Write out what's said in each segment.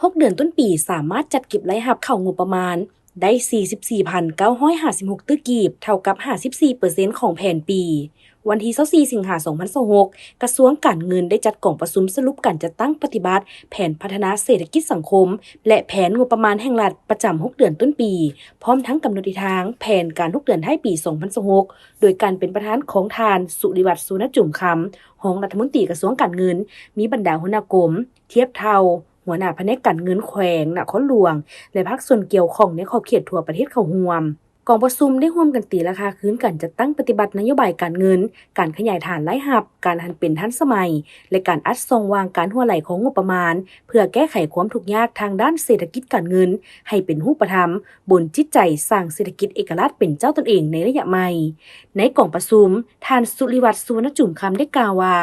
ຫົກເດືອນຕົ້ນປີ ສາມາດຈັດເກັບລາຍຮັບເຂົ້າງົບປະມານໄດ້ສີ່ສິບສີ່ພັນເກົ້າຮ້ອຍຫ້າສິບຫົກຕື້ກີບ, ເທົ່າກັບຫ້າສິບສີ່ເປີເຊັນຂອງແຜນປີ. ວັນທີຊາວສີ່ ສິງຫາ ສອງພັນຊາວຫົກ, ກະຊວງການເງິນໄດ້ຈັດກອງປະຊຸມສະຫຼຸບການຈັດຕັ້ງປະຕິບັດແຜນພັດທະນາເສດຖະກິດສັງຄົມ ແລະ ແຜນງົບປະມານແຫ່ງລັດປະຈຳຫົກເດືອນຕົ້ນປີ, ພ້ອມທັງກຳນົດທິດທາງແຜນການຫົກເດືອນທ້າຍປີສອງພັນຊາວຫົກ ໂດຍການເປັນປະທານຂອງທ່ານ ສຸລິວັດ ສຸວັນນະຈູມຄຳ, ຮອງລັດຖະມົນຕີກະຊວງການເງິນ, ມີບັນດາຫົວໜ້າກົມ, ທຽບເທົ່າ, ຫົວໜ້າພະແນກການເງິນແຂວງ, ນະຄອນຫຼວງ ແລະ ພາກສ່ວນກ່ຽວຂ້ອງໃນຂອບເຂດທົ່ວປະເທດເຂົ້າຮ່ວມ. ກອງປະຊຸມໄດ້ຮ່ວມກັນຕີລາຄາຄືນການຈັດຕັ້ງປະຕິບັດນະໂຍບາຍການເງິນ, ການຂະຫຍາຍຖານລາຍຮັບ, ການຫັນເປັນທັນສະໄໝ ແລະ ການອັດຊ່ອງວ່າງການຮົ່ວໄຫຼຂອງງົບປະມານ ເພື່ອແກ້ໄຂຄວາມທຸກຍາກທາງດ້ານເສດຖະກິດການເງິນໃຫ້ເປັນຮູບປະທຳ, ບົນຈິດໃຈສ້າງເສດຖະກິດເອກະລາດເປັນເຈົ້າຕົນເອງໃນໄລຍະໃໝ່. ໃນກອງປະຊຸມ, ທ່ານ ສຸລິວັດ ສຸວັນນະຈູມຄຳ ໄດ້ກ່າວວ່າ,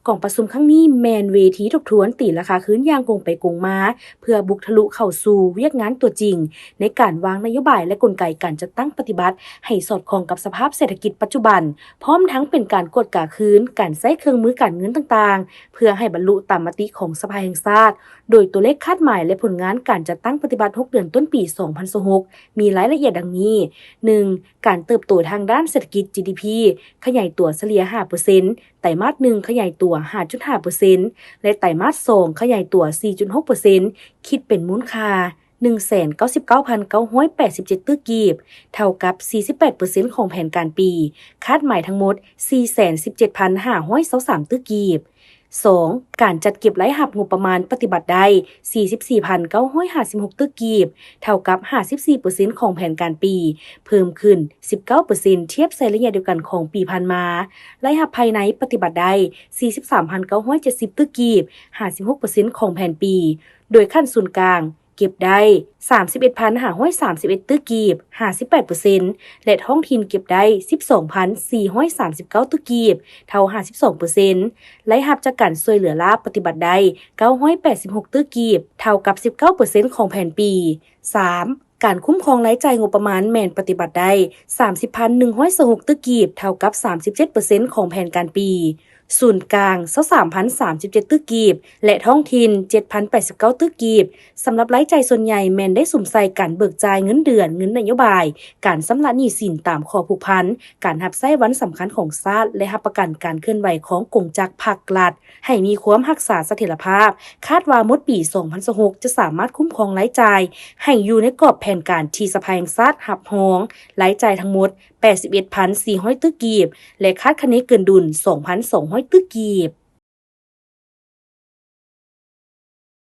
ກອງປະຊຸມຄັ້ງນີ້ແມ່ນເວທີທົບທວນຕີລາຄາຄືນຢ່າງກົງໄປກົງມາ ເພື່ອບຸກທະລຸເຂົ້າສູ່ວຽກງານຕົວຈິງ ໃນການວາງນະໂຍບາຍ ແລະ ກົນໄກການຈັດຕັ້ງປະຕິບັດໃຫ້ສອດຄ່ອງກັບສະພາບເສດຖະກິດປັດຈຸບັນ, ພ້ອມທັງເປັນການກວດກາຄືນການໃຊ້ເຄື່ອງມືການເງິນຕ່າງໆ ເພື່ອໃຫ້ບັນລຸຕາມມະຕິຂອງສະພາແຫ່ງຊາດ, ໂດຍຕົວເລກຄາດໝາຍ ແລະ ຜົນງານການຈັດຕັ້ງປະຕິບັດຫົກເດືອນຕົ້ນປີສອງພັນຊາວຫົກ ມີລາຍລະອຽດດັ່ງນີ້, ໜຶ່ງ ການເຕີບໂຕທາງດ້ານເສດຖະກິດ ຈີດີພີ ຂະຫຍາຍຕົວສະເລ່ຍຫ້າເປີເຊັນ, ໄຕມາດໜຶ່ງຂະຫຍາຍຕົວຫ້າຈຸດຫ້າເປີເຊັນ ແລະ ໄຕມາດສອງຂະຫຍາຍຕົວສີ່ຈຸດຫົກເປີເຊັນ ຄິດເປັນມູນຄ່າໜຶ່ງແສນເກົ້າສິບເກົ້າພັນເກົ້າຮ້ອຍແປດສິບເຈັດຕື້ກີບ, ເທົ່າກັບສີ່ສິບແປດເປີເຊັນຂອງແຜນການປີ, ຄາດໝາຍທັງໝົດສີ່ແສນສິບເຈັດພັນຫ້າຮ້ອຍຊາວສາມຕື້ກີບ. ສອງ ການຈັດເກັບລາຍຮັບງົບປະມານປະຕິບັດໄດ້ສີ່ສິບສີ່ພັນເກົ້າຮ້ອຍຫ້າສິບຫົກຕື້ກີບ, ເທົ່າກັບຫ້າສິບສີ່ເປີເຊັນຂອງແຜນການປີ, ເພີ່ມຂຶ້ນສິບເກົ້າເປີເຊັນ ທຽບໃສ່ໄລຍະດຽວກັນຂອງປີຜ່ານມາ. ລາຍຮັບພາຍໃນປະຕິບັດໄດ້ສີ່ສິບສາມພັນເກົ້າຮ້ອຍເຈັດສິບຕື້ກີບ, ຫ້າສິບຫົກເປີເຊັນຂອງແຜນປີ, ໂດຍຂັ້ນສູນກາງ ເກັບໄດ້ສາມສິບເອັດພັນຫ້າຮ້ອຍສາມສິບເອັດຕື້ກີບ, ຫ້າສິບແປດເປີເຊັນ ແລະ ທ້ອງຖິ່ນເກັບໄດ້ສິບສອງພັນສີ່ຮ້ອຍສາມສິບເກົ້າຕື້ກີບ, ເທົ່າຫ້າສິບສອງເປີເຊັນ. ລາຍຮັບຈາກການຊ່ວຍເຫຼືອລ້າປະຕິບັດໄດ້ເກົ້າຮ້ອຍແປດສິບຫົກຕື້ກີບ, ເທົ່າກັບສິບເກົ້າເປີເຊັນຂອງແຜນປີ. ສາມ ການຄຸ້ມຄອງລາຍຈ່າຍງົບປະມານແມ່ນປະຕິບັດໄດ້ສາມສິບພັນໜຶ່ງຮ້ອຍຊາວຫົກຕື້ກີບ, ເທົ່າກັບສາມສິບເຈັດເປີເຊັນຂອງແຜນການປີ. ສູນກາງຊາວສາມພັນສາມສິບເຈັດຕື້ກີບ ແລະ ທ້ອງຖິ່ນເຈັດພັນແປດສິບເກົ້າຕື້ກີບ. ສຳລັບລາຍຈ່າຍສ່ວນໃຫຍ່ແມ່ນໄດ້ສຸມໃສ່ການເບີກຈ່າຍເງິນເດືອນ, ເງິນນະໂຍບາຍ, ການຊຳລະໜີ້ສິນຕາມຂໍ້ຜູກພັນ, ການຮັບໃຊ້ວັນສຳຄັນຂອງຊາດ ແລະ ຮັບປະກັນການເຄື່ອນໄຫວຂອງກົງຈັກພັກລັດ ໃຫ້ມີຄວາມຮັກສາສະຖຽນລະພາບ. ຄາດວ່າໝົດປີສອງພັນຊາວຫົກ ຈະສາມາດຄຸ້ມຄອງລາຍຈ່າຍໃຫ້ຢູ່ໃນກອບແຜນການທີ່ສະພາແຫ່ງຊາດຮັບຮອງ. ລາຍຈ່າຍທັງໝົດ ແປດສິບເອັດພັນສີ່ຮ້ອຍຕື້ກີບ ແລະ ຄາດຄະເນເກີນດຸນສອງພັນສອງຮ້ອຍຕື້ກີບ.